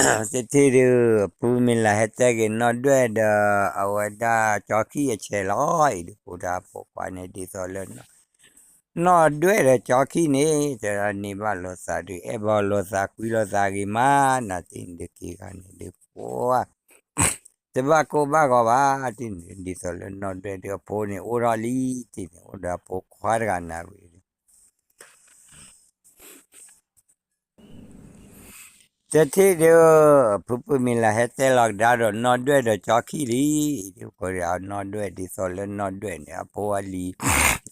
တထံၣ်ဒုး ဖုမ့ၢ်လၢဟဲတဲက့ၤနီၢ်ဒွဲၣ်ဒီး အဝဲဒၣ်ကၠီခံအဆဲးလီၤအံၤဒုး ဖိဒၣ်ဖိခွါန့ၣ် ဒ်သိးလၢ နီၢ်ဒွဲၣ်ဒီးကၠီခံန့ၣ် တဲဒၣ်န့ၢ်ဘၣ်လိာ်သးဒုး အဲၣ်ဘၣ်လိာ်သးကွံလိာ်သးဂ့ၤမး နၤတထံၣ်န့ၣ်ဒုး က့ၤဂၤန့ၣ်ဒုး ပှၤ တဘၣ်ကိၢ်ဘၣ်ဂီၤဘၣ် တထံၣ်န့ၣ် ဒ်သိးလၢနီၢ်ဒွဲၣ်ဒုး အဖိန့ၣ်အိၣ်ထီၣ်လံ တထံၣ်န့ၣ် အိၣ်ဒီးအဖိခွါတဂၤနၤဝံၤ တထံၣ်ဒုး ဖုဖုမ့ၢ်လၢဟဲတဲလီၤကဒါဒီးနီၢ်ဒွဲၣ်ဒီးကၠီခံလံ, ဒ်ကိးဒံးအနီၢ်ဒွဲၣ် ဒ်သိးလၢနီၢ်ဒွဲၣ်န့ၣ် အဖိအလံၤ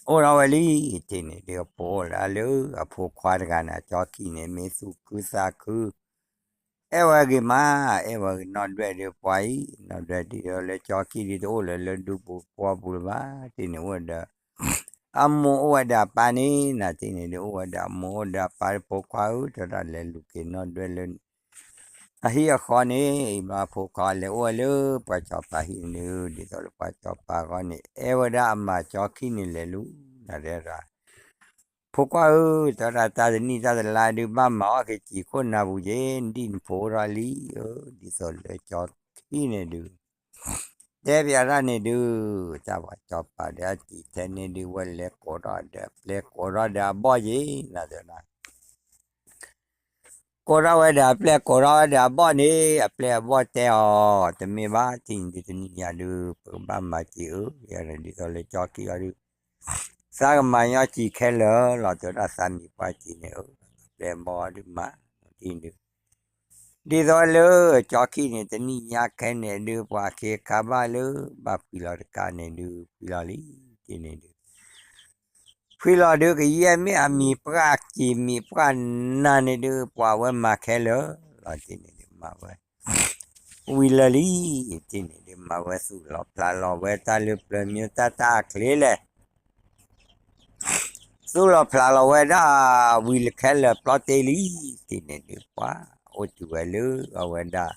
အိၣ်ထီၣ်ဝဲလံ, တထံၣ်န့ၣ်ဒုး အဖိအိၣ်လၢအလၢ အဖိခွါတဂၤန့ၣ် ကၠီခံန့ၣ် မ့ၢ်သူၣ်ခုသးခု အဲၣ်ဝဲဂ့ၤမး, အဲၣ်ဝဲဂ့ၤနီၢ်ဒွဲၣ်ဒုး ပှၤအံၤ နီၢ်ဒွဲၣ်ဒုးလၢကၠီခံဒုး တအိၣ်လၢလၢဒူပူၤပှီၢ်ပူၤလၢၤဘၣ်, တထံၣ်န့ၣ်အိၣ်ဒီး အမိၢ်အိၣ်ဝဲဒီးအပၢ်န့ၣ် နၤတထံၣ်န့ၣ်ဒုး အိၣ်ဝဲဒီးအမိၢ်အိၣ်ဒီးအပၢ် ဖိခွါဧၢ တဲဒၣ်လဲၤလူၤက့ၤနီၢ်ဒွဲၣ်လၢ အဟံၣ်အဃီန့ၣ် အံၤဘျီအဖိခွါလဲၤအိၣ်ဝဲလၢပှၤစီၤပၤဟံၣ်န့ၣ်ဒုး ဒ်သိးလၢပှၤစီၤပၤအဂီၢ်န့ၣ် အဲၣ်ဝဲဒၣ်အမါကၠီခံန့ၣ်လဲၤလူၤ နၤတဲဒၣ် ဖိခွါဧၢ တဲဒၣ်တၢ်တနံၣ်တၢ်တလါဒုး ဘၣ်မၤအီၣ်က့ၤစံာ်ခိၣ်နၢ်ပူၤက့ၤ နဒံၣ်နဖိထီၣ်လံဧၢ, ဒ်သိးလၢကၠီခံန့ၣ်ဒုး တဲပျးတၢ်န့ၣ်ဒုး တၢ်ပှၤစီၤပၤဒီးအစံာ်ထဲန့ၣ်ဒုး ဝဲလဲၤကိးထီၣ်ဒီးအပျဲၢ်ကိးထီၣ်ဒီးအဘီၣ်က့ၤ နၤတဲဒၣ် ကိးထီၣ်ဝဲဒီးအပျဲၢ်ကိးထီၣ်ဝဲဒီးအဘီၣ်န့ၣ် အပျဲၢ်အဘီၣ်တဲအီၤ တမ့ၢ်ဘၣ် တထံၣ်န့ၣ်ဒုး တနံၣ်ညါဒုး ပကဘၣ်မၤစံာ်အၢ ယဲဒ်သိးလၢကၠီခံအီၤဒုး သးကမၤညီစံာ်ခဲလၢာ်လီၤ တဲဒၣ်သးမံၤပှၢ်စံာ်န့ၣ်ဧၢ, အပျဲၢ်အဘီၣ်ဒုးမၤ တထံၣ်န့ၣ်ဒုး ဒ်သိးလၢကၠီခံန့ၣ် တနံၣ်ညါခဲန့ၣ်ဒုး ပှၤခ့ခါဘၣ်လၢ ဘၣ်ဖှံလီၤတကးန့ၣ်ဒုး ဖှံလီၤလံ တထံၣ်န့ၣ်ဒုး ဖှံလီၤဒုး ကယဲၢ်မ့ၢ်အမံၤပှၢ်စံာ်မံၤပှၢ်နၢ်န့ၣ်ဒုး ပှၤဝဲမၤခဲလၢာ်လီၤ တထံၣ်န့ၣ်ဒုး မၤဝဲ ဝံၤလၢာ်လံ တထံၣ်န့ၣ်ဒုး မၤဝဲသူၣ်လီၤဖျးလီၤဝဲတၢ်လၢပျၢၤမ့ၢ်တၢ်တၢ်အချ့လဲၣ် သူၣ်လီၤဖျးလီၤဝဲဒၣ် ဝံၤလၢခဲလၢာ်ပျီတ့လံ တထံၣ်န့ၣ်ဒုး ပှၤအိၣ်တုၤဝဲလၢအဝဲဒၣ်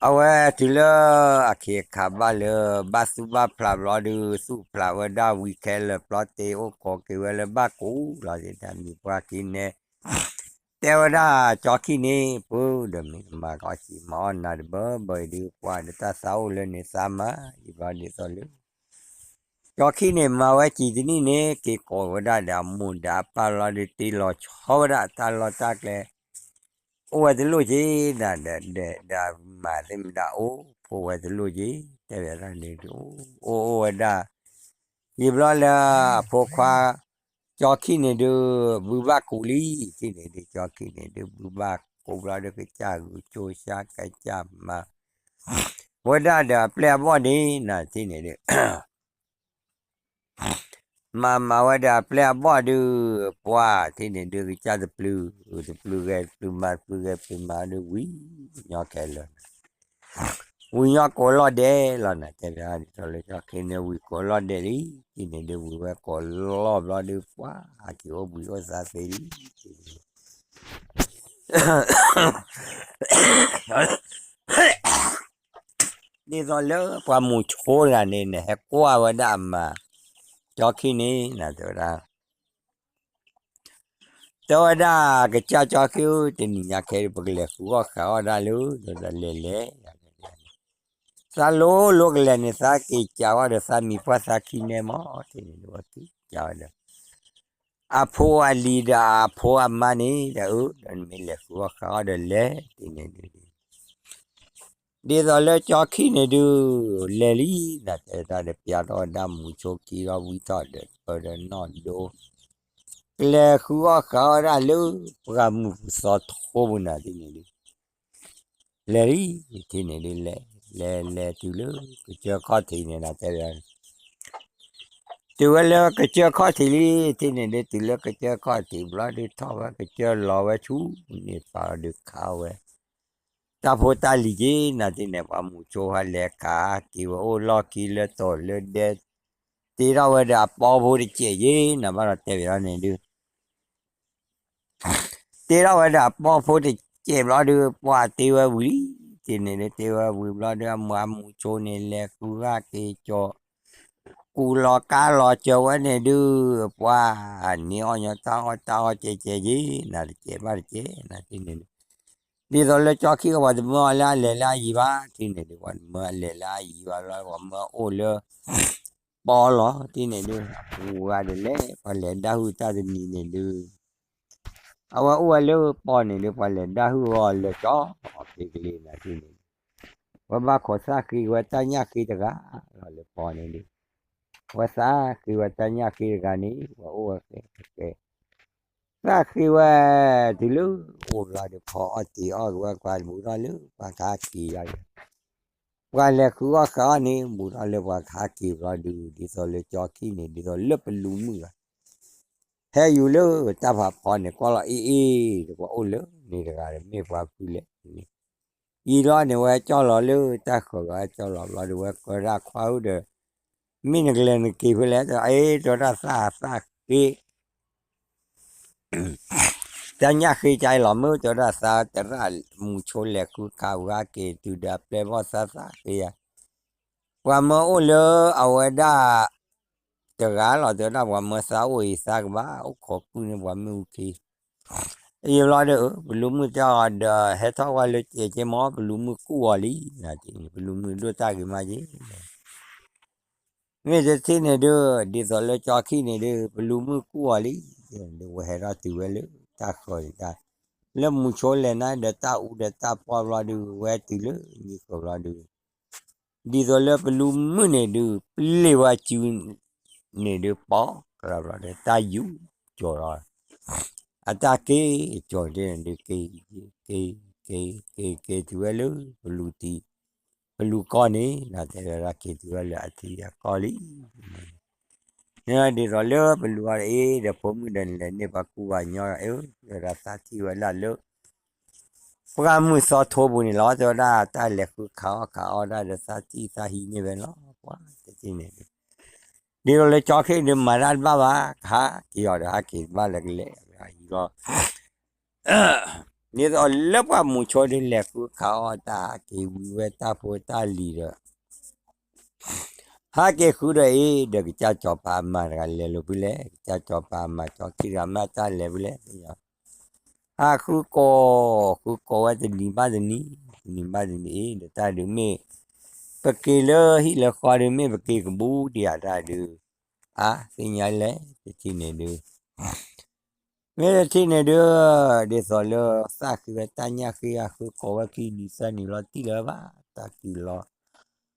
အဝဲတုၤလၢအခ့အခါဘၣ်လၢ ဘၣ်သူၣ်ဘၣ်ဖျးဘျီဒုး သူၣ်ဖျးဝဲဒၣ်ဝံၤခဲလၢာ်ပျီတ့ အိၣ်ကိးက့ၤဝဲလၢဘၣ်ကူးလီၤ တထံၣ်န့ၣ် မံၤပှၢ်ခံန့ၣ် တဲဝဲဒၣ်ကၠီခံန့ၣ် ပှၤဒီးမ့ၢ်ကမၤကအီၣ်စံာ်မၤအီၣ်နၤတဘၢဘၢအံၤဒုး ပှၤဒီးတၢ်သးအိၣ်လၢန့ၣ်သးမၤ ယံၤဘျီဒ်သိးလၢ ကၠီခံန့ၣ် မၤဝဲစံာ်တနံၣ်န့ၣ် က့ၤကိးဝဲဒၣ်ဒီးအမိၢ်ဒီးအပၢ်လီၤဒုး တ့လီၤဆီဝဲဒၣ်တၢ်လီၢ်တၢ်ကျဲ အိၣ်ဝဲတလိၣ်က့ၤ ဒီးဒီးမၤသ့ၣ်မတၤအိၣ်ဖိဝဲတလိၣ်က့ၤ တဲဝဲဒၣ်န့ၣ်ဒုး အိၣ်အိၣ်ဝဲဒၣ် ယံၤဘျီလၢအဖိခွါ ကၠီခံန့ၣ်ဒုး ဘုဘၣ်ကူးလံ တထံၣ်န့ၣ်ဒုး ကၠီခံန့ၣ်ဒုး ဘုဘၣ်ကူးဘျီဒုး ကစၢ်ဂုာ်ကၠိၢ်စါကစၢ်မၤ ဝဲဒၣ်ဒီးအပျဲၢ်အဘီၣ်န့ၣ် နၤတထံၣ်န့ၣ်ဒုး မၤမၤဝဲဒီးအပျဲၢ်အဘီၣ်ဒုး ပှၤတထံၣ်န့ၣ်ဒုး ကစၢ်တပျုၤ တပျုၤဂဲၤတပျုၤမၤ တပျုၤဂဲၤတပျုၤမၤဒုး ဝံၤညီခဲလၢာ် ဝံၤညီကိးလီၢ်ဒဲးလီၤ နၤတဲဘၣ်ဒ်သိးလၢကၠီခံန့ၣ် ဝံၤကိးလီၢ်ဒဲးလံ တထံၣ်န့ၣ်ဒုး ဝံၤဝဲကိးလီၢ်ဘျီဒုး ပှၤဟးက့ၤအိၣ်ဘှံးအိၣ်သါသ့လံ ဒ်သိးလၢပှၤမူၤဆိတဂၤန့ၣ် နဟဲကွၢ်ဝဲဒၣ်အမါ ကၠီခံန့ၣ် နၤတဲဝဲဒၣ် တဲဝဲဒၣ် ကစၢ်ကၠီခံဧၢ တနံၤညါခဲအံၤ ပကလဲၤဃုအီၣ်ဃုအီၣ်ဒၣ်လၢ ဒီးလဲၤလဲၤ သးလိၤလိၤကလဲၤန့ၣ် သးက့ၤကးဝဲဒီးသးမံၤပှၢ်သးခံန့ၣ်မး တထံၣ်န့ၣ်ဒုး ဝဲက့ၤကးဝဲဒီး အဖိအလံၤဒီးအဖိအမါန့ၣ် ဒီးအၢ ဒီးနမ့ၢ်လဲၤဃုအီၣ်ဃုအီၣ်ဒီးလဲၤ တထံၣ်န့ၣ်ဒုး ဒ်သိးလၢကၠီခံန့ၣ်ဒုး လဲၤလံ နၤတဲတၢ်ဒီး ပျၢ်ထီၣ်ဝဲဒၣ်မူၤဆိခံဒီးဝံထီၣ်ဒီးပၢဒီးနီၢ်ဒိ ကလဲၤဃုအီၣ်ဃုအီၣ်ဒၣ်လၢ ပှၢ်မုၢ်ပူၤသီထိပူၤ နၤတထံၣ်န့ၣ်ဒုး လဲၤလံ တထံၣ်န့ၣ်ဒုး လဲၤ လဲၤလဲၤတုၤလၢ ကစၢၢ်ခီၣ်ထံးန့ၣ် နၤတဲ တုၤဝဲလၢကစၢၢ်ခီၣ်ထံးလံ တထံၣ်န့ၣ်ဒုး တုၤလၢကစၢၢ်ခီၣ်ထံးဘျီဒုး ထီၣ်ဝဲကစၢၢ်လီၤဝဲဆူ န့ၣ်ပာ်အီၤဒုးခးဝဲ တၢ်ဖိတၢ်လံၤက့ၤ နၤတထံၣ်န့ၣ် ပှၤမူၤဆိဟးလဲၤခးက့ၤဝဲအိၣ်လီၢ်ခံလၢတိၤလၢဒဲ တ့ထီၣ်ဝဲဒီးအပီဖိတစဲးက့ၤ နၤဘၣ်ဒီးတဲဝဲဒၣ်န့ၣ်ဒုး တ့ထီၣ်ဝဲဒီးအပီဖိတစဲးဘျီဒုး ပှၤတ့ဝဲဝံၤလံ တထံၣ်န့ၣ်ဒုး တ့ဝဲဝံၤဘျီဒုး အမုၢ်အမူၤဆိန့ၣ်လဲၤဃုဂၤက့ၤကၠီ ကူးလီၤကါလီၤစၢၤဝဲန့ၣ်ဒုး ပှၤန့ၢ်အီၣ်ညီတၢ်အီၣ်တၢ်အီၣ်ကဲကဲက့ၤ နၤတစဲးဘၣ်တစဲး နၤတထံၣ်န့ၣ်ဒုး ဒ်သိးလၢကၠီခံဂၤ ပှၤတမၢအီၤလၢအလဲၤလၢအယံၤဘၣ် ထံၣ်န့ၢ်ဒုး ပှၤတမၢအလဲၤလၢအယံၤဘၣ်လီၤ ပှၤမၢအိၣ်လၢ ပီလီၤ ထံၣ်န့ၢ်ဒုး ပူၤဂၤဒ်လဲၣ် ပှၤလဲၤဒၣ်ဟုၣ်တၢ်တနံၤန့ၣ်ဒုး အဝဲအိၣ်ဝဲလၢပီန့ၣ်ဒုး ပှၤလဲၤဒၣ်ဟုၣ်အီၤလၢကၠီ အဖဲကလ့နၤထံၣ်န့ၢ်ဒုး ဝဲဘၣ်ခိးသၣ်ဃ့ဝဲတၢ်ညၣ်ဃ့တဂၤလီၤလၢပီန့ၣ်ဒုး ဝဲသၣ်ဃ့ဝဲတၢ်ညၣ်ဃ့တဂၤန့ၣ် ပှၤအိၣ်ဝဲကဲကဲ သၣ်ဃ့ဝဲ တုၤလၢအိၣ်ဘျီဒီး ဖီအီၣ်တ့ၤအီၣ်က့ၤဝဲ ပှၤဘူးထီၣ်လၢပှၤကဟးက့ၤယါဒီး ပှၤလဲၤဃုအီၣ်ဃုအီၣ်န့ၣ် ဘူးထီၣ်လၢပှၤကဟးက့ၤဘျီဒုး ဒ်သိးလၢကၠီခံန့ၣ် ဒ်သိးလၢပလူၤမုၣ်ဂၤ ဟဲယူၤလၢတၢ်ဖးဖီန့ၣ် ကွၢ်လီၤအ့ၣ်အ့ၣ်ဒီး ပှၤအိၣ်လၢန့ၣ်တဂၤဒီး မ့ၢ်ပှၤဖုလဲၣ်န့ၣ် ယံာ်လီၤန့ၣ် ဝဲကၠီလီၤလၢတၢ်ဃၢၤလီၤ ဟဲကၠီလီၤဘျီဒီး ဝဲကၢဒၣ်ခွါဧၢဒီး မ့ၢ်နကလဲၤနက့ၤဖဲလဲၣ် တဲအ့ၣ် တဲဝဲဒၣ်သၣ်သၣ်ဃ့ တၢ်ညၣ်ဃ့ကအံၤလီၤ မ့ၢ်တဲဝဲဒၣ်သးတရၣ်မူဆိလဲၤဃုခးဝဲက့ၤ တုၤဒီးအပျဲၢ်ဘီၣ်သၣ်သၣ်ဃ့ယါ ပှၤမၢအိၣ်လၢအဝဲဒၣ် တဂၤလီၤ တဲဝဲဒၣ် ပှၤမၢသးအိၣ်အံၤသးကဘၣ်အိၣ်ခိးကုၢ်န့ၢ်ပှၤမ့ၣ်အူခံ ယံာ်ဘျီဒီး ပလူၤမုၣ်တဲအီၤဒီး ဟဲထီၣ်ဝဲလၢကဲကဲမ့ၢ် ပလူၤမုၣ်ကူၣ်အီၤလံ နၤ ပလူၤမုၣ်ဒိၣ်တၢ်ဂ့ၤမးက့ၤ မ့ၢ်တထံၣ်န့ၣ်ဒုး ဒ်သိးလၢကၠီခံန့ၣ်ဒုး ပလူၤမုၣ်ကူၣ်အီၤလံ ဒီးဝဲဟဲထီၣ်တုၤဝဲလၢတၢ်ဃၢၤန့ၣ်တၢ် လၢမူဆိလဲၤနၤဒီးတၢ်အူဒီးတၢ်ပီၢ်ဘျီဒုး ဝဲတုၤလၢညံဃၢၤဘျီဒုး ဒ်သိးလၢပလူၤမုၣ်န့ၣ်ဒုး ပျ့ၢ်ဝဲစုန့ၣ်ဒုး ပီၢ်ကလီဘျီဒီးတၢ်ယူၤကၠီၤလီၤ အတၢ်က့ၤကၠီၤန့ၣ်ဒုး က့ၤ က့ၤ က့ၤ က့ၤ က့ၤတုၤဝဲလၢ ပလူၤတံၢ် ပလူၤကီၢ်န့ၣ် နၤတဲဝဲဒၣ်က့ၤတုၤဝဲလၢအထံအကီၢ်လံ န့ၣ်ဒ်သိးလၢပလူၤအီၤအ့ၣ်ဒီး ဖိမုၣ်ဒီးနလဲၤန့ၢ်ပှၤကူပှၤကညီအံၤ တဲဝဲဒၣ်သးထံၣ်ဝဲဒၣ်လၢ ပှၢ်မုၢ်သီထိပူၤန့ၣ်လီၤ တဲဝဲဒၣ်တၢ်လဲၤဃုခးအီၣ်ခးအီဒၣ်ဒီးသးထံၣ်သးဟံးန့ၢ်ဝဲလီၤ ပှၤတထံၣ်န့ၣ်ဒုး ဒ်သိးလၢကၠီခံဒုးမၤတၢ်တဘၣ်ဘၣ် ကဟးက့ၤအီၤဒီးဟးက့ၤတဘၣ်လၢကလဲၤလီၤ ဒ်သိးလၢပှၢ်မူဆိဒုးလဲၤဃုခးအီၣ်တၢ်ဟးက့ၤဝံၤဝဲတၢ်ဖိတၢ်လံၤဒီး ဟးက့ၤဃုဒီးအ့ၣ်ဒီး ကစၢ်စီၤပၤအမါတဂၤလဲၤလိာ်ဖဲလဲၣ် ကစၢ်စီၤပၤအမါကၠီခံတဂၤမ့ၢ်တၢ်လဲၤဖဲလဲၣ် ဟးဃုကိး ဃုကိးဝဲတနံၤဘၣ်တနံၤ တနံၤဘၣ်တနံၤအ့ၣ်ဒီးတၢ်ဒုးမ့ၢ် ပက့ၤလၢဟံၣ်လၢဃီဒုးမ့ၢ်ပက့ၤကဘူးတံၢ်ဧါတၢ်ဒုး အါ သ့ၣ်ညါလဲၣ် တထံၣ်န့ၣ်ဒုး မ့ၢ်တထံၣ်န့ၣ်ဒုး ဒ်သိးလၢသးဃ့ဝဲတၢ်ညၣ်ဃ့ ဟးဃုကိးဝဲခံနံၤသၢနံၤလီၤတံၢ်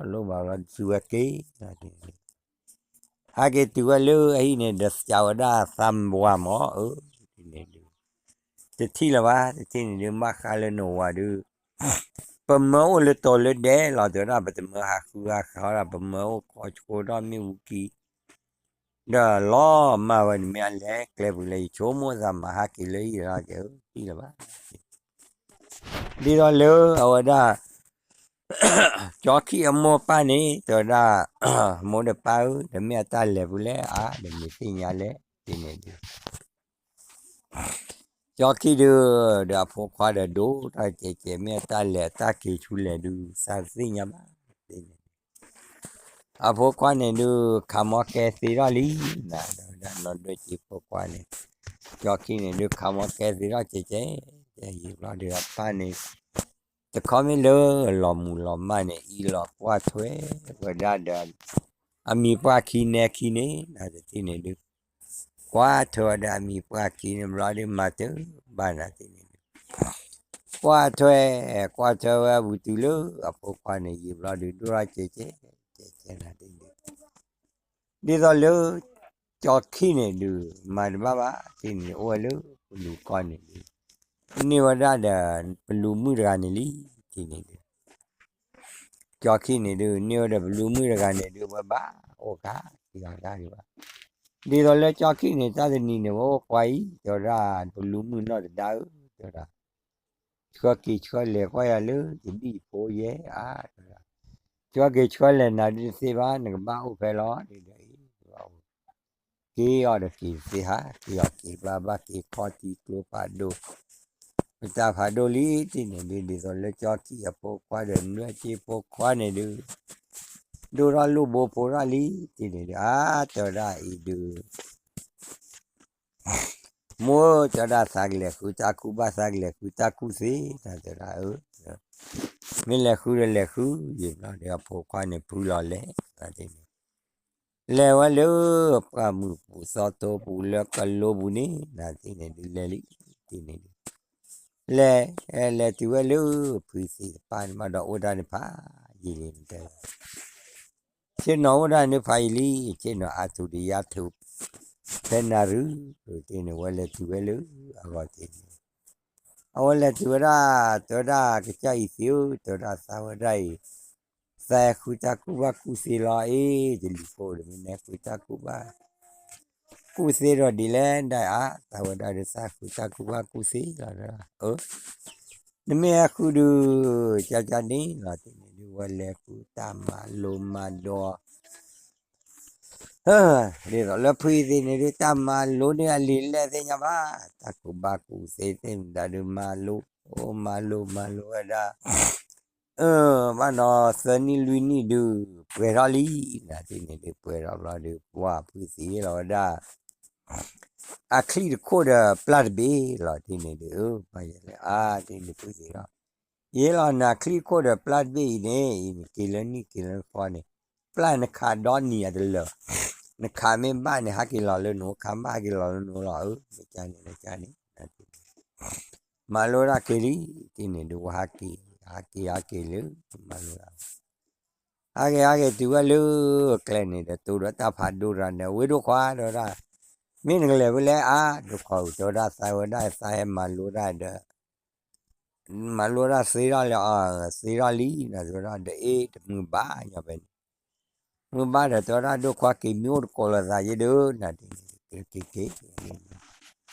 လၢၤဘၣ် တၢ်တုၤလီၤ ခီလီၤဒုး တထံၣ်လၢၤနီတဘျီဘၣ်လီၤ တုၤဝဲက့ၤ ဟဲက့ၤတုၤဝဲလၢအဟံၣ်န့ၣ်ဒီး စံးဝဲဒၣ်သးဝၤမၢ်ဧၢ န့ၣ်ဒုး တထံၣ်လၢၤဘၣ် တထံၣ်န့ၣ်ဒုး ဘၣ်ဃးလၢနဝၤဒုး ပမၢအိၣ်လၢတိၤလၢဒဲးလီၤ တဲဝဲဒၣ် ပတမၢဟးဃုဟးဃုဒီး ပမၢအိၣ်ကိးဆိဒီးမ့ၣ်အူခံ ဒီးလီၤမၢ်ဝဲန့ၣ် မ့ၢ်အလဲၤကျဲပူၤလဲၣ် ယဆိကမိၣ်သးမၤဟးက့ၤလၢဟံၣ်ဒီးက့ၤ တထံၣ်လၢၤဘၣ် ဒ်သိးလၢအဝဲဒၣ် ကၠီခံအမိၢ်ပၢ်န့ၣ် တဲဝဲဒၣ် မိၢ်ဒီးပၢ်ဧၢ ဒီးမ့ၢ်အတၢ်လဲၤဖဲလဲၣ် အါ ဒီးမ့ၢ်သ့ၣ်ညါလဲၣ် ဒ်န့ၣ်ဒုး ကၠီခံဒုး ဒီးအဖိခွါဒီးဒိၣ်တၢ်ကဲးကဲး မ့ၢ်အတၢ်လဲၤအတၢ်က့ၤဆူလဲၣ်ဒုး သးတသ့ၣ်ညါဘၣ် ဒ်န့ၣ်ဒုး အဖိခွါန့ၣ်ဒုး ခးမီကဲသ့ထီၣ်လံ နၤ ဒီးဝဲဒၣ်နီၢ်ဒိၣ်က့ဖိခွါန့ၣ် ကၠီခံန့ၣ်ဒုး ခးမီကဲသ့ထီၣ်ကဲးကဲး ယံာ်ဘျီဒုးအပၢ်န့ၣ် တခီမ့ၢ်လၢလီၤမူၤလီၤမၢ်န့ၣ် အံၤလီၤကွၢ်ထွဲဝဲဒၣ်ဒီး အမံၤပှၢ်ခံနဲခံန့ၣ် နၤတထံၣ်န့ၣ်ဒုး ကွၢ်ထွဲဝဲဒၣ်အမံၤပှၢ်ခံန့ၣ် ဘျီဒုးမၤတဘၣ်နၤတထံၣ်န့ၣ်ဒုး ကွၢ်ထွဲ ကွၢ်ထွဲဝဲဝံၤတုၤလၢအဖိခွါန့ၣ် ယံာ်ဘျီဒုး ဒိၣ်ထီၣ်ကဲးကဲး ကဲးကဲးနၤတထံၣ်န့ၣ်ဒုး ဒ်သိးလၢ ကၠီခံန့ၣ်ဒုး မၤတဘၣ်ဘၣ် တထံၣ်န့ၣ်ဒုး အိၣ်ဝဲလၢပလူၤကီၢ်န့ၣ်ဒုး န့ၢ်ဝဲဒၣ်ဒီး ပလူၤမုၣ်တဂၤန့ၣ်လံ တထံၣ်န့ၣ်ဒုး ကၠီခံန့ၣ်ဒုး န့ၢ်ဝဲဒီးပလူၤမုၣ်တဂၤန့ၣ်ဒုး ဝဲဘၣ်အိၣ်ကါ တဂၤတၢ်ဒံးဘၣ် ဒ်သိးလၢကၠီခံန့ၣ် တၢ်တနံၤန့ၣ် ဝဲအိၣ်ကွၢ်အံၤ တဲဝဲဒၣ် ပလူၤမုၣ်နီၢ်တဒါဧၢ တဲဝဲဒၣ် ဆှၢက့ၤဆှၢလဲၤကွၢ်ယၤလၢယဒံၣ်ဖိယဲၢ်ဧါ တဲဝဲဒၣ် ဆှၢက့ၤဆှၢလဲၤနၤဒုးတသ့ဘၣ် နကဘၣ်အိၣ်ဖဲလီၤ ဒ်ဒီးအံၤ က့ၤအီၤဒီးက့ၤတသ့ဟါ က့ၤအီၤက့ၤဘၣ်ဘၣ်က့ၤခီၣ်ထံကျိဖးဒိၣ် ပတၢ်ဖးဒိၣ်လံ တထံၣ်န့ၣ်ဒုး ဒ်သိးလၢကၠီခံအဖိခွါဒီးနွဲၣ်က့ဖိခွါန့ၣ်ဒုး ဒိၣ်ထီၣ်လိၣ်ဘိဖိထီၣ်လံ တထံၣ်န့ၣ်ဒုး အါ တဲဝဲဒၣ်အံၤဒုး မိၢ်ဧၢ တဲဝဲဒၣ် သးကလဲၤဃုတၢ်ကူၣ်ဘၣ် သးကလဲၤဃုတၢ်ကူၣ်သ့ တဲဝဲဒၣ် မ့ၢ်လဲၤဃုဒီးလဲၤဃု ယံာ်ဘျီဒီး အဖိခွါန့ၣ်ဖုလီၤလဲၣ် သ့န့ၣ် လဲၤဝဲလၢ ပှၢ်မုၢ်ပူၤသီတိပူၤလၢကလိပူၤန့ၣ် နၤသ့န့ၣ်ဒုး လဲၤလံ သ့န့ၣ်ဒုး လဲၤ လဲၤတုၤဝဲလၢဖုသ့ၣ်တဖၣ်န့ၣ်ဘၣ်ဒီး အိၣ်ဒၣ်န့ၣ်ဖးယံာ်လံ တဲ ဆ့ၣ်နီၤအိၣ်ဒၣ်န့ၣ်ဖးယံာ်လံ ဆ့ၣ်နီၤအါထူၣ်ဒီးယါထူၣ် ဖဲနၣ်ရံၣ် သ့န့ၣ် ဝဲလဲၤတုၤဝဲလၢအဂီၢ်သ့န့ၣ် အဝဲလဲၤတုၤဝဲဒၣ် တဲဝဲဒၣ် ကစၢ်အံၤသ့ၣ်ဧၢ တဲဝဲဒၣ် သးဝဲဒၣ်အံၤ သးဃုတၢ်ကူၣ်ဘၣ်ကူၣ်သ့လီၤအ့ တလံၤဖိဒီး မ့ၢ်နဃုတၢ်ကူၣ်ဘၣ် ကူၣ်သ့ဒီးဒ်လဲၣ်ဒၣ်အါ သးဝဲဒၣ်ဒီးသးဃုတၢ်ကူၣ်ဘၣ်ကူၣ်သ့လီၤ အၢ နမ့ၢ်ဟဲဃုဒုး ကၢ်ကၢ်န့ၣ်လီၤ သ့န့ၣ်ဒုး ဝဲလဲၤဃုတၢ်မၤလိမၤဒိး ဒ်သိးလၢဖုအံၤသ့န့ၣ်ဒုး တၢ်မၤလိန့ၢ်အလံာ်လဲၣ်သ့ၣ်ညါဘၣ် တၢ်ကူၣ်ဘၣ်ကူၣ်သ့သ့ၣ်မတၤဒုး မၤလိ မၤလိမၤလိဝဲဒၣ် ဘၣ်ဒီးသၢနံၣ်လွံၢ်နံၣ်ဒုး ပှဲၤထီၣ်လံ နၤသ့န့ၣ်ဒုး ပှဲၤထီၣ်ဘျီဒုး ပှၢ်ဖုသ့ၣ်လီၤဝဲဒၣ် အချံၣ်တခိၣ်ဒီးပျၢ်တဘ့ၣ်လီၤ သ့န့ၣ်ဒုး ပှၢ်ယဲလဲၣ် အါ သ့န့ၣ်ဖုသ့ၣ်လီၤ ယဲလီၤနၤချံၣ်ခိၣ်ဒီးပျၢ်တဘ့ၣ်အံၤန့ၣ် အံၤနက့ၤလၢနံၣ်က့ၤလၢဃီန့ၣ် ပျၢ်နခးဒီနံၤအတလၢာ် နခးမ့ၢ်ဘၣ်န့ၣ် ဟးက့ၤလီၤလၢနအိၣ် ခးမ့ၢ်ဟးက့ၤလီၤလၢနအိၣ်လီၤ အၢ မ့ၢ်ကန့ၣ် မ့ၢ်ကန့ၣ် မၤလိဒၣ်က့ၤလံ သ့န့ၣ်ဒုး ဝဲဟးက့ၤ ဟးက့ၤဟးက့ၤလၢ မၤလိဒၣ် ဟးက့ၤဟးက့ၤတုၤဝဲလၢကျဲန့ၣ်ဒီး တိၢ်ဒီးတၢ်ဖးဒိၣ်တဂၤန့ၣ် ဝဲဒိၣ်ခွါ တဲဝဲဒၣ် မ့ၢ်နကလဲၤဖဲလဲၣ်အါ ဒိၣ်ခွါဧၢ တဲဝဲဒၣ် သးဝဲဒၣ်သးဟဲမၤလိဒၣ်ဒီး မၤလိဒၣ်သ့ထီၣ်လံ အသ့ထီၣ်လံ နၤတဲဝဲဒၣ် ဒီးအ့ၣ်တမုာ်ဘၣ်ညီဖဲန့ၣ် မုာ်ဘၣ်ဒီးတဲဝဲဒၣ် ဒိၣ်ခွါက့ၤမ့ၢ်အိၣ်တကိးလိာ်သးယဲဒုး နၤတဲန့ၣ် က့ၤက့ၤက့ၤ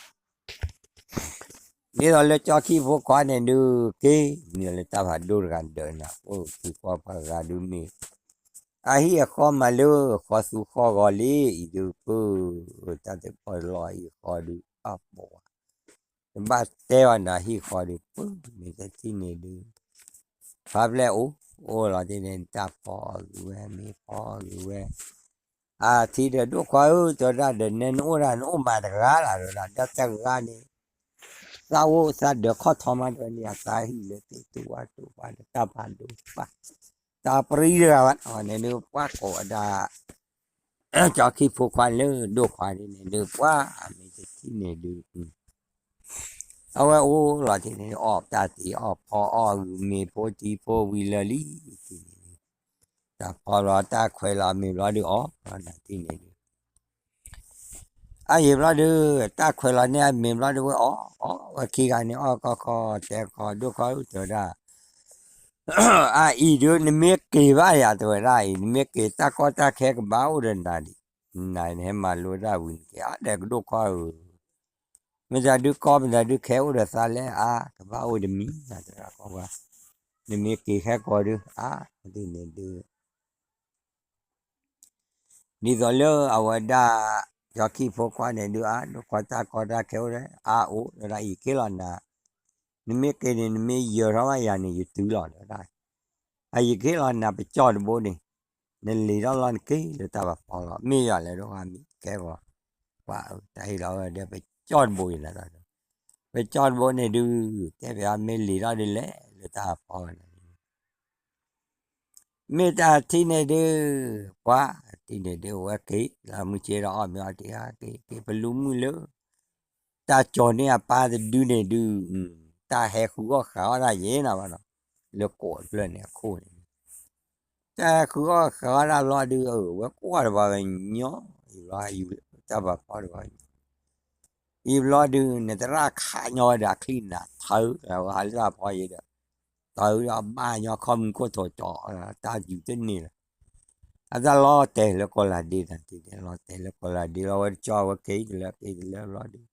ဒ်သိးလၢကၠီခံဖိခွါန့ၣ်ဒုး က့ၤမ့ၢ်လၢတၢ်ဖးဒိၣ်တဂၤဒၢးနၤ အိၣ်သံကွၢ်ပှၤဂၤဒုးမ့ၢ် အဟံၣ်အဃီမးလၢ ဃီသူဃီဂီၤလံ အံၤဒုး ပၢ် တၢ်တပီၢ်လီၤအံၤဃီဒုး အပှၤ တဘၣ်တဲအီၤနၤဟံၣ်ဃီဒုး ပၢ် မ့ၢ်တထံၣ်န့ၣ်ဒုး ဖးဖျဲၣ်အိၣ် အိၣ်လီၤတ့ၢ်န့ၣ် တၢ်ဖီအီၣ်ဂ့ၤဝဲ မ့ၢ်ဖီအီၣ်ဂ့ၤဝဲ အထံၣ်ဒီး ဒိၣ်ခွါဧၢ တဲဝဲဒၣ် ဒီးနဲနအိၣ်ဒၣ် နအိၣ်မၤတဂၤလၢ် တဲဝဲဒၣ် ဒီးတဂၤန့ၣ် သးအိၣ်သးဒၢးခီၣ်ထီမး တဲဝဲန့ၣ် အသးဟံၣ်လၢသ့ၣ်တူၢ်ဝါတူၢ်ပှၢ်ဒီး တၢ်ဖးဒိၣ်ပှၢ် တၢ်ပြံတဂၤဘၣ် အဝဲန့ၣ်ဒုး ပှၢ်ကိးဝဲဒၣ် ကၠီခံဖိခွါလၢဒိၣ်ခွါန့ၣ်န့ၣ်ဒုး ပှၢ် မ့ၢ်တထံၣ်န့ၣ်ဒုး အဝဲအိၣ်လီၤတ့ၢ်န့ၣ် အီၣ်တၢ်သံးအီၣ်ဖီအီၣ် ဂုာ်မ့ၤဖိတံၤဖိဝံၤလၢာ်လံ တ့ၢ်န့ၣ်ဒုး တၢ်ဖီလီၤတၢ်ခွဲးလီၤအမ့ၤဘျီဒုး အီၣ်လီၤနၤတ့ၢ်န့ၣ်ဒုး အယံာ်ဘျီဒုး တၢ်ခွဲးလီၤန့ၢ်အမ့ၤဘျီဒုး ဝဲအီၣ်အီၣ်ဝဲခံဂၤန့ၣ် အီၣ်ကီခီတဲခီ ဒိၣ်ခီဧၢ တဲဝဲဒၣ် အအံၤဒုး နမ့ၢ်က့ၤဘၣ်ယၤ တဲဝဲဒၣ်အံၤ နမ့ၢ်က့ၤတၢ်ကီတၢ်ခဲကဘၣ်အိၣ်ဒီးနၤဒံး နၤန့ၣ်ဟဲမၤလိတၢ်ဝံၤနက့ၤ အါဒီးကဒိၣ်ခီဧၢ မ့ၢ်တၢ်ဒုးကီ မ့ၢ်တၢ်ဒုးခဲအိၣ်ဒီးသးလဲၣ် အါ ကဘၣ်အိၣ်တမံၤ နၤတဲဒၣ်ကီဘၣ် နမ့ၢ်က့ၤခဲကီဒုး အါ ဒ်န့ၣ်ဒုး ဒ်သိးလၢအဝဲဒၣ် ကၠီခံဖိခွါန့ၣ်ဒုး အါ ဒိၣ်ခွါတၢ်ကီတၢ်ခဲအိၣ်ဒီး အါအိၣ် တဲဝဲဒၣ် ယက့ၤလီၤနၤ နမ့ၢ်က့ၤန့ၣ် နမ့ၢ်ယၢၤထီၣ်ဘၣ်ယၤန့ၣ် ယတုၤလီၤ တဲဝဲဒၣ် အယက့ၤလီၤနၤပကၠီၣ်တဘိန့ၣ် နလံၤထီၣ်လီၤနက့ၤလၢတၢ်ပၤဖီလီၤ မ့ၢ်ယၤလဲၣ်ဒိၣ်ခွါမံၤ ကဲဂီၤ ပှၤတၢ်ဟ့ၣ်လီၤဝဲဒီးပကၠီၣ်တဘိယၤနၤ ပကၠီၣ်တဘိန့ၣ်ဒုး တဲပှၤမ့ၢ်လံၤထီၣ်ဒုးလဲၣ် လၢတၢ်ပၤဖီန့ၣ် မ့ၢ်တၢ်ထံၣ်န့ၣ်ဒုး ပှၤထံၣ်န့ၣ်ဒုး အဝဲက့ၤလီၤမုၢ်ဆ့ဒီး အီၣ်မ့ၤအီၣ်တ့ၢ် က့ၤက့ၤပလူမုၣ်လၢ တၢ်ကၠီၤန့ၢ်အပၢ်တဒုန့ၣ်ဒုး တၢ်ဟဲဃုအီၣ်ဃာ်အီၣ်တၢ်ယဲၢ်နၤဘၣ်နီၤ လၢကိးတဖျၢၣ်န့ၣ်အခိၣ်န့ၣ် တၢ်ဟဲဃုအီၣ်ဃာ်အီၣ်တၢ်ဘျီဒုး အဝဲကွၢ်တဘၣ်ဝဲညီ အံၤဘျီယူၤတၢ်ပၤဖီတဘၣ် အံၤဘျီဒုး နသရၣ်ခးညီဝဲဒီးအချံၣ်နၤ ထၢအဝဲဟးလၢတၢ်ဖီယဲဒီး ထၢဒီးဘၣ်ညီခီၣ်မုၢ်ခိၣ်ထိးကၠီၤ တၢ်ယူၤတန့ၢ်လၢၤ အတၢ်လီၤတဲာ်လၢကီၢ်လၤဒ့တၢ်တ့ၢ်န့ၣ် လီၤတဲာ်လၢကီၢ်လၤဒ့လီၤ ဝဲတကၠီဝဲက့ၤတလၢက့ၤတလၢဘျီဒုး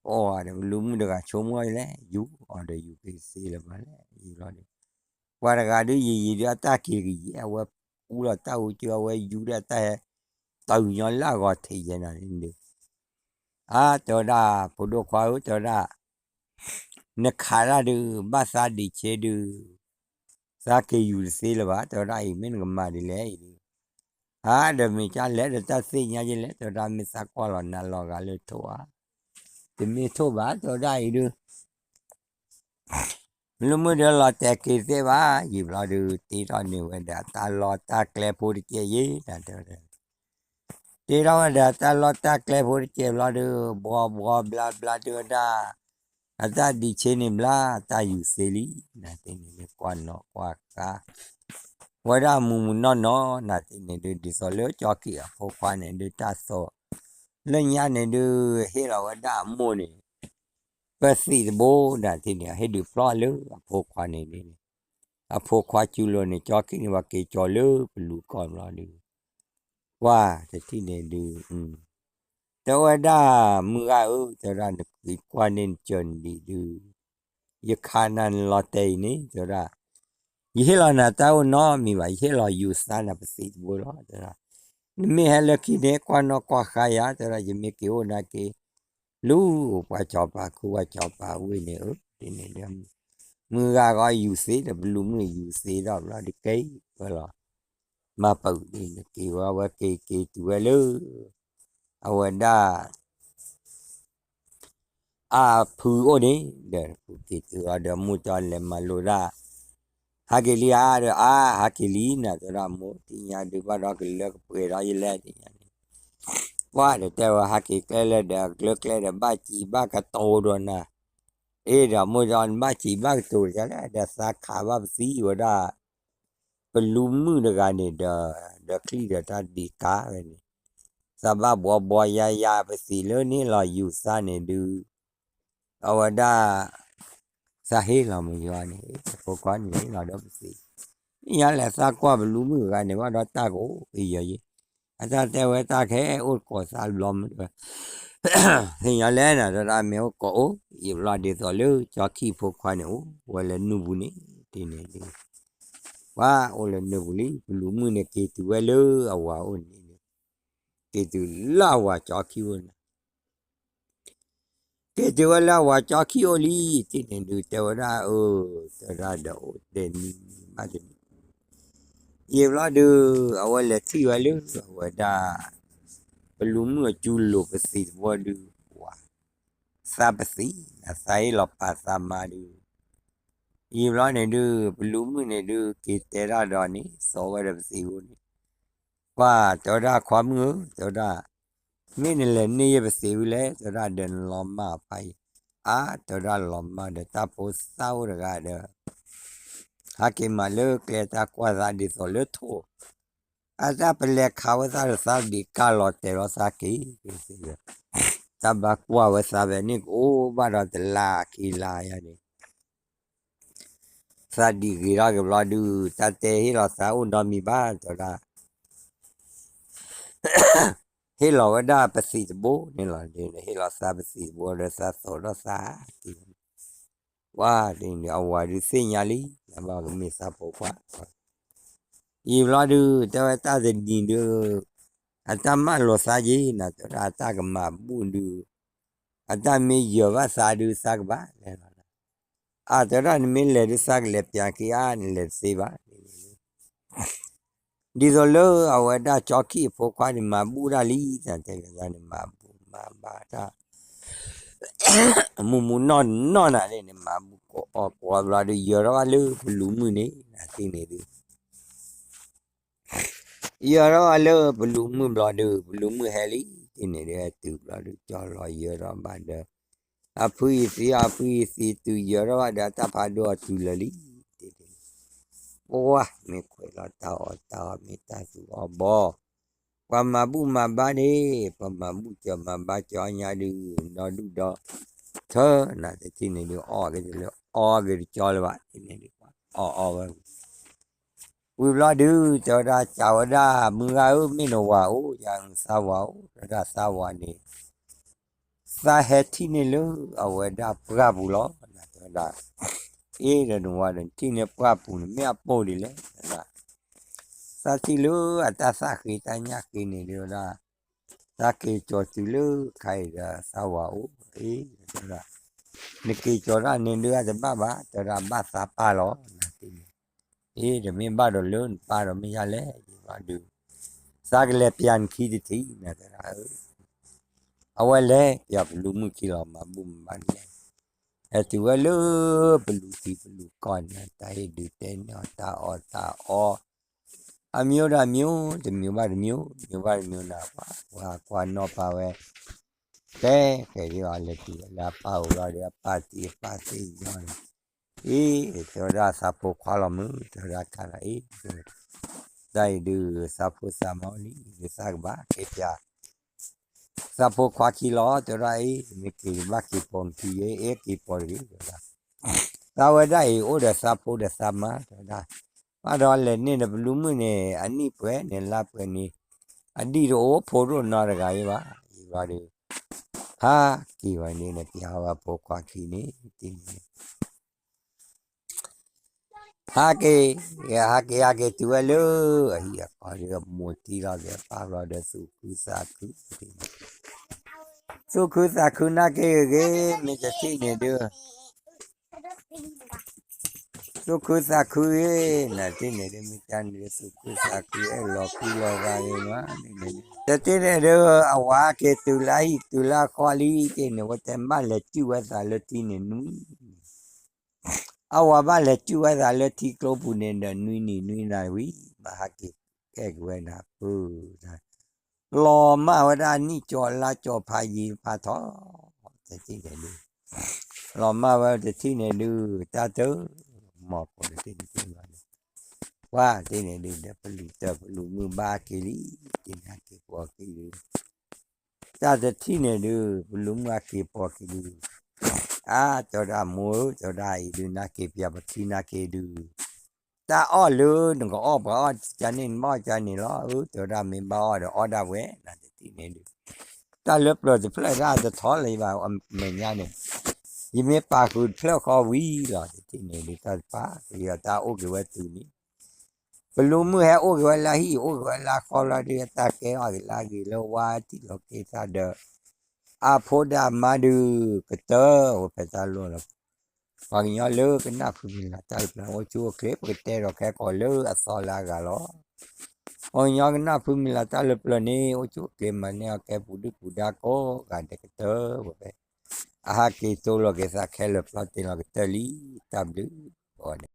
အိၣ်ဒီးလူမုၣ်တဂၤဆိကမိၣ်လဲၣ် ယူၤအီၤဒီးယူၤက့ၤတသ့လၢၤဘၣ်လဲၣ် အံၤဘျီဒုး ပှၤတဂၤဒုးယံာ်ယံာ်ဒုးအတၢ်က့ၤကယဲၢ် အဝဲပူလီၤတၢ်အူကၠိအဝဲယူၤဒီးတၢ်ဟဲ တုၤညီလၢအဂီၤထံးယဲၢ်နၤန့ၣ်ဒုး အါ တဲဝဲဒၣ် ဖိဒိၣ်ခွါဧၢ တဲဝဲဒၣ် နခးတၢ်ဒုး ဘၣ်သးဒံးဆ့ဒုး သးက့ၤယူၤတသ့လၢၤဘၣ် တဲဝဲဒၣ်အံၤ မ့ၢ်နကမၤဒ်လဲၣ်အံၤဒုး အါ ဒီးမ့ၢ်ကၢ်လဲၣ်ဒီးတၢ်သ့ၣ်ညါယဲၢ်လဲၣ် တဲဝဲဒၣ် မ့ၢ်သးကွၢ်လီၤနၤလီၤဂာ်လၢထိးဧါ တမ့ၢ်ထိၣ်ဘၣ် တဲဝဲဒၣ်အံၤဒုး ပလူၤမုၣ်ဒီးလီၤတဲာ်က့ၤသ့ဘၣ် ယံာ်ဘျီဒုး တ့ထီၣ်န့ၢ်ဝဲဒၣ်တၢ်လီၢ်တၢ်ကျဲဖိတကဲယဲ တဲဝဲဒၣ် တ့ထီၣ်ဝဲဒၣ်တၢ်လီၢ်တၢ်ကျဲဖိတကဲဘျီဒုး ဘှီဘှီဘျါဘျါဒုးဝဲဒၣ် အတၢ်ဒံးဆ့န့ၣ်ဘျါ တၢ်ယူၤသ့လံ နၤသ့န့ၣ်ဒုး ကွၢ်နီၣ်ကွၢ်ဃါ ဝဲဒၣ်မုၢ်မုၢ်နီၢ်နီၢ် နၤသ့န့ၣ်ဒုး ဒ်သိးလၢကၠီခံၣ်အဖိခွါန့ၣ်ဒုး တၢ်သီၣ် လၢညါန့ၣ်ဒုး ဟ့ၣ်လီၤဝဲဒၣ်အမိၢ်န့ၣ် ပသံးတဘိ နၤသ့န့ၣ် ဟ့ၣ်ဒုးဖျီၣ်လၢအဖိခွါန့ၣ်ဒုး အဖိခွါကူလိာ်န့ၣ် ကၠီခံၣ်န့ၣ် ပှၤက့ၤကၠီၤလၢပလူၤကီၢ်ဘျီဒုး ကွၢ်တထံၣ်န့ၣ်ဒုး တဲဝဲဒၣ် မုၢ်ဂၤဧၢ တဲဝဲဒၣ် နက့ၤကွၢ်န့ၢ်နစၢၤနဒံးဒုး ယခးနၤနလီၤတဲာ်အံၤန့ၣ် တဲဝဲဒၣ် ယဟ့ၣ်လီၤနၤတၢ်အိၣ်နီတမံၤဘၣ် ယဟ့ၣ်လီၤယူၤသးနၤပသံးတဘိလီၤ တဲဝဲဒၣ် နမ့ၢ်ဟဲလၢခံန့ၣ် ကွၢ်နီၣ်ကွၢ်ဃါယၤ တဲဝဲဒၣ် ယမ့ၢ်က့ၤအိၣ်နၤက့ၤ လူၤအိၣ်ပှၤစီၤပၤခူပှၤစီၤပၤဝ့ၢ်န့ၣ်ဧၢ ဒ်န့ၣ်ဒီး မုၢ်ဂၤဂီၢ်ယူၤသ့ဒီး ပလူၤမုၣ်ယူၤသ့ဒီးဘျီဒုးကဲဝဲလီၤ မၤပာ်အုးဒ်န့ၣ် က့ၤဝဲဝဲက့ၤက့ၤတုၤဝဲလၢ အဝဲဒၣ် အဖုအိၣ်န့ၣ် ဒီးက့ၤတုၤအီၤဒီး မိၢ်ကၠီလဲၤမၤလိာ်ဒၣ် ဟးက့ၤလံဧါ ဒီးအါ ဟးက့ၤလံနၤ တဲဝဲဒၣ် မိၢ်တနံၤညါဒုးဘၣ်ဒီးကလၢကပှဲၤဒီးယလဲၣ်တနံၤညါန့ၣ် ပှၢ်ဒီးတဲဝဲဟးက့ၤကျဲလၢဒီး ကျၢကျဲဒီး ဘၣ်စံးဘၣ်ကတိၤဒီးနၤ အ့ဒီးမိၢ်ကၠီဘၣ်စံးဘၣ်ကတိၤဒ်လဲၣ် ဒီးသးခးဘၣ်ပသံဝဲဒၣ် ပလူၤမုၣ်တဂၤန့ၣ်ဒီး ဒီးချံၣ်ဒီးတၢ်ဒံးကါဝဲန့ၣ် သးဘၣ်ဘှီဘှီယါယါပသံးလၢန့ၣ်လီၤယူၤသးန့ၣ်ဒုး အဝဲဒၣ် သးဟ့ၣ်လီၤမုၢ်ယွၤန့ၣ် ဖိခွါန့ၣ်ဟ့ၣ်လီၤဒီးပသံး သ့ၣ်ညါလဲၣ်သးကွၢ်ပလူၤမုၣ်တဂၤန့ၣ် ဘၣ်ဒီးတၢ်ကအိၣ်ကယီၤယံၤ အတၢ်တဲဝဲတၢ်ခဲအိၣ်တကိးသးဘျီမုၢ်တဝဲ သ့ၣ်ညါလဲၣ်နၤ တဲဒၣ်မ့ၢ်အိၣ်ကိးအိၣ် ယံာ်ဘျီဒ်သိးလၢကၠီခံၣ်ဖိခွါန့ၣ် အိၣ်ဝဲလၢနုၢ်ပူၤန့ၣ် တ့ၢ်န့ၣ်ဒုး ပှၤအိၣ်လၢနုၢ်ပူၤလံ ပလူၤမုၣ်န့ၣ်က့ၤတုၤဝဲလၢအဝၤအိၣ်န့ၣ် က့ၤတုၤလၢအဝၤကၠီခံၣ်အိၣ်န့ၣ် က့ၤတုၤဝဲလၢအဝၤကၠီခံၣ်အိၣ်လံ တ့ၢ်န့ၣ်ဒုး တဲဝဲဒၣ်အၢ တဲဝဲဒၣ်ဒီးအိၣ်တဲနံၤဘၣ်တနံၤ ယံာ်ဘျီဒုး အဝဲလဲၤထံၣ်ဝဲလၢအဝဲဒၣ် ပလူၤမုၣ်အကူလိာ်ပသံးတဘိဒုး ဝၤ သးပသံး အသးဟ့ၣ်လီၤပာ်သးမါဒုး ယံာ်ဘျီန့ၣ်ဒုး ပလူၤမုၣ်န့ၣ်ဒုး က့ၤတဲဒၣ်ဒီးန့ၣ် သီဝဲဒီးပသံးဖိန့ၣ် ကွၢ် တဲဝဲဒၣ်ခွါမုၣ်ဧၢ တဲဝဲဒၣ် မ့ၢ်နလဲၤန့ၢ်ယဲပသံးဝံၤလဲၣ် တဲဝဲဒၣ်ဒီးနလီၤမၢ်အဖါအံၤ အါ တဲဝဲဒၣ်လီၤမၢ်ဒီးတၢ်ဖိသၣ်အိၣ်တဂၤဒီး ဟဲက့ၤမးလၢကျဲတၢ်ကွၢ်သးဒ်သိးလၢထိၣ် အတၢ်ပလဲၤခးဝဲသးဒီးသးဒံးကၢ်လီၤတဲာ်လီၤသးက့ၤ တၢ်ဘၣ်ကွၢ်ဝဲသးဖဲန့ၣ်ကအိၣ်ဘၣ်ဒီးတလါခံလါယါန့ၣ် သးဒံးဂ့ၤထီၣ်က့ၤဘျီဒုး တၢ်တဲဟ့ၣ်လီၤသးအိၣ်နီတမံၤဘၣ် တဲဝဲဒၣ် ဟ့ၣ်လီၤဝဲဒၣ်ပသံးတဘိန့ၣ်လီၤ. ဟ့ၣ်လီၤသးပသံးတဘိဒီးသးသိးထီၣ်သး ဝဲဒၣ်ဒုးအဝၤဒုးသ့ၣ်ညါလံ နဘၣ်ကမ့ၢ်သးဖိခွါ ယံာ်ဘျီဒုး တဲဝဲတၢ်တနံၤဒုး အတၢ်မၢလိာ်သးယ့ၢ်နၤ တဲဝဲဒၣ်အတၢ်ကမၤဘူၣ်ဒုး အတၢ်မ့ၢ်ယၢၤဘၣ်သးဒုးသးကဘၣ်လဲၤလီၤ. အါ တဲဝဲဒၣ်နမ့ၢ်လဲၤဒုးသးကလဲၤပျးခံအါ နလဲၤတသ့ဘၣ် ဒ်သိးလၢအဝဲဒၣ်ကၠီခံၣ်အဖိခွါန့ၣ် မၤဘူၣ်ဒၣ်လံ တၢ်တဲက့ၤသးန့ၣ် မၤဘူၣ်မၤဘါတၢ် မုၢ်မုၢ်နီၢ်နီၢ်နၤန့ၣ် မၤဘူၣ်ကိးအီၣ်ကိးအီဘျီဒုး ယၢၤထီၣ်ဘၣ်လၢပလူၤမုၣ်န့ၣ် နၤသ့န့ၣ်ဒုး ယၢၤထီၣ်ဘၣ်လၢပလူၤမုၣ်ဘျီဒုး ပလူၤမုၣ်ဟဲလံ သ့န့ၣ်ဒုး ဟဲတုၤဘျီဒုး ကၠီလီၤယၢၤထီၣ်ဘၣ်ဒီး အဖုအံၤသံ အဖုအံၤသံတုၤယၢၤထီၣ်ဘၣ်ဒီး အတၢ်ဖးဒိၣ်အီၤတုၤလၢာ်လံ သ့န့ၣ် ပှၤမ့ၢ်ခွဲးလီၤတၢ်အီၣ်တၢ်အီ မ့ၢ်တၢ်သူၣ်အီၣ်ဘီ ပှၤမၤဘူၣ်မၤဘါန့ၣ် ပှၤမၤဘူၣ်ကၠီမၤဘါကၠီညါဒုး ဒီဒူၣ်ဒီထၢ နၤတထံၣ်န့ၣ်ဒုး အီၣ်က့ၤတလၢအီၣ်က့ၤတကၠီလၢၤဘၣ် သ့န့ၣ်ဒုး အီၣ်အီၣ်ဝဲ ဝံၤဘျီဒုး တဲဝဲဒၣ် ကးဝဲဒၣ် မုၢ်ဂၤဧၢ မ့ၢ်နဝၤအိၣ် ယၤသးဝၤအိၣ် တဲဝဲဒၣ်သးဝၤန့ၣ် သးဟဲထံၣ်န့ၢ်လၢအဝဲဒၣ်ပှၢ်ပူၤလီၤ နၤတဲဝဲဒၣ် အ့ဒီးနဝၤဒီး နထံၣ်န့ၢ်ပှၢ်ပူၤန့ၣ် မ့ၢ်အပိၢ်ဒ်လဲၣ် တဲဝဲဒၣ် သးထံၣ်လၢအတၢ်သၣ်ဃ့တၢ်ညၣ်ဃ့န့ၣ် တဲဝဲဒၣ် သးက့ၤကၠီၤတုၤလၢခါအံၤဒီးသးဝၤအိၣ် အ့ တဲဝဲဒၣ် နက့ၤကၠီၤတၢ်န့ၣ်ဒုးအတဘၣ်ဘၣ် တဲဝဲဒၣ်ဘၣ်သးပၢ်လီၤ နၤသ့န့ၣ် အ့ ဒီးမ့ၢ်ဘၣ်ဒီးလၢနပၢ်ဒီးမ့ၢ်ယၤလဲၣ် ယဘၣ်ဒုး သးကလဲၤပျးနခံတထံၣ် နၤတဲဒၣ် အၢ အဝဲလဲၤပၠးပလူၤမုၣ်ခံလီၤ မၤဘူၣ်မၤဘါန့ၣ်, ဟဲတုၤဝဲလၢပလူၤထံပလူၤကီၢ်န့ၣ် တၢ်ဟ့ၣ်ဒုးတဲန့ၢ်အီၤ တၢ်အီၣ်တၢ်အီ အမျိုးဒီးအမျိုး တမျိုးဘၣ်တမျိုး မျိုးဘၣ်တမျိုးန့ၣ် ပှၤကွၢ်နီၣ်ပာ်ဝဲ တဲဃဲၤဒ်အီၤ လဲၤတုၤဝဲလၢအပၢ်အိၣ်လီၤဒီး အပၢ်တံၤအပၢ်သ့ၣ်ညါန့ၣ်, အ့ တဲဝဲဒၣ်သးဖိခွါလီၤမုၢ် တဲဝဲဒၣ်ခါလီၤအ့, တၢ်အံၤဒုးသးဖိသးမါလံ ဒုးသးကဘၣ်က့ၤပၠး သးဖိခွါခံလီၤ တဲဝဲဒၣ်အ့, မ့ၢ်က့ၤဘၣ်က့ၤပိာ်မထံယဲ အ့က့ၤပိာ်တဂ့ၤ တဲဝဲဒၣ်, သးဝဲဒၣ်အံၤ အိၣ်ဒီးသးဖိဒီးသးမါ တဲဝဲဒၣ်, ဘၣ်ဒီးလဲၤန့ၢ်ဒီးပလူၤမုၣ်န့ၣ် အနံၣ်ပှဲၤန့ၣ် လါပှဲၤန့ၣ် အဒံၣ်တအိၣ် ဖိတအိၣ်နီတဂၤအံၤဘၣ်, အံၤဘျီဒီး ဟးက့ၤဝဲန့ၣ် ပၠးဝဲဖိခွါခံန့ၣ် တန့ၣ် ဟးက့ၤ, ဟးက့ၤ ဟးက့ၤတုၤဝဲလၢအဟံၣ်အဃီဒီး မိၢ်တံၢ်လီၤက့ၤအပၢ်ဘျီဒီး သူၣ်ခုသးခု, သူၣ်ခုသးခုနာ်က့ၤဂ့ၤ မ့ၢ်တထံၣ်န့ၣ်ဒုး, သူၣ်ခုသးခုဂ့ၤ နတထံၣ်န့ၣ်ဒုး မ့ၢ်ကန့ၣ်ဒုး သူၣ်ခုသးခု အဲၣ်လီၤကွံလီၤဂၤဂ့ၤမး, တထံၣ်န့ၣ်ဒုး အဝၤက့ၤတုၤလၢအဟံၣ်တုၤလၢအဃီလံ တန့ၣ် ဝဲတဲဘၣ်လဲၤစုၣ်ဝဲသးလၢထံန့ၣ်နွံ အဝၤဘၣ်လဲၤစုၣ်ဝဲသးလၢထံကျိပူၤန့ၣ်ဒီး နွံနံၤနွံနၤဝံၤ မၤဟးက့ၤကဲက့ၤဝဲဒၣ်ပၢၢ်, လီၤမၢ်ဝဲဒၣ်နံၣ်ကၠီလါကၠီဖးယံၤဖးထီ, တထံၣ်န့ၣ်ဒုး, လီၤမၢ်ဝဲတထံၣ်န့ၣ်ဒုး တၢ်တ, မီၢ်ကိးတထံၣ်န့ၣ်, ပှၤတထံၣ်န့ၣ်ဒုး ဒီးပလူၤတၢ်ပလူၤမုၣ်ဘၣ်က့ၤလံ, တန့ၣ်ဟးက့ၤပိာ်က့ၤဒုး တၢ်တထံၣ်န့ၣ်ဒုး ပလူၤမုၣ်ဟးက့ၤပိာ်က့ၤဒုး, အါ တဲဝဲဒၣ်မိၢ်ဧၢ တဲဝဲဒၣ်အံၤဒုး နက့ၤပၠးပခံနာ်က့ၤဒုး, တၢ်အီၣ်လၢနကအီၣ်ပှၤအီၣ်ကန့ၣ် နဘၣ်အီၣ်ကန့ၣ်လီၤ, အၢ တဲဝဲဒၣ်မ့ၢ်ဘၣ်အီၣ်ဒီးအီၣ်ဒၣ်ဝဲ နတထံၣ်န့ၣ်ဒုး, တၢ်လၢပျၢၤတဖျၢၣ်ဒၣ်တထီလၢၤဘၣ် အမဲာ်ညါန့ၣ်, ယမ့ၢ်ပာ်ဃုာ်တဖျၢၣ်ဃီဝံၤလီၤ တထံၣ်န့ၣ်ဒုး တၢ်တပာ်က့ၤအီၤ တၢ်အိၣ်က့ၤဝဲတုၤန့ၣ် ပလူၤမုၣ်ဟဲအိၣ်က့ၤဝဲလၢဟံၣ် အိၣ်က့ၤဝဲလၢဃီလီၤဒီး တၢ်ကဲအီၣ်က့ၤလၢအဂ့ၤလၢဝါထံၣ်လီၤက့ၤသးဒီး အဖိဒီးအမါဒုး ကတၢၢ်ဝဲဖဲတၢ်လီၢ်လီၤ. ပှၤကညီလၢကနၣ်ဖုမံၤလၤတၢ်လၢပျၢၤန့ၣ် အိၣ်ဆူၣ်အိၣ်ချ့ ပကတဲဒီးခဲကိာ်လၢအသီလၢအဂၤလီၤ. ပှၤကညီကနၣ်ဖုမံၤလၤတၢ်လၢပျၢၤန့ၣ် အိၣ်ဆူၣ်အိၣ်ချ့မၤန့ၢ်အီၤကဲပူၤဒုၣ်ပူၤဒါကိးဂၤဒဲးကတၢၢ်ဝဲဖဲ အဟးက့ၤတိၢ်လီၤက့ၤသးခဲလၢာ်ဖျီတ့ၢ်လီၤကတၢၢ်လံ တၢ်ဘျုးအီၤန့ၣ်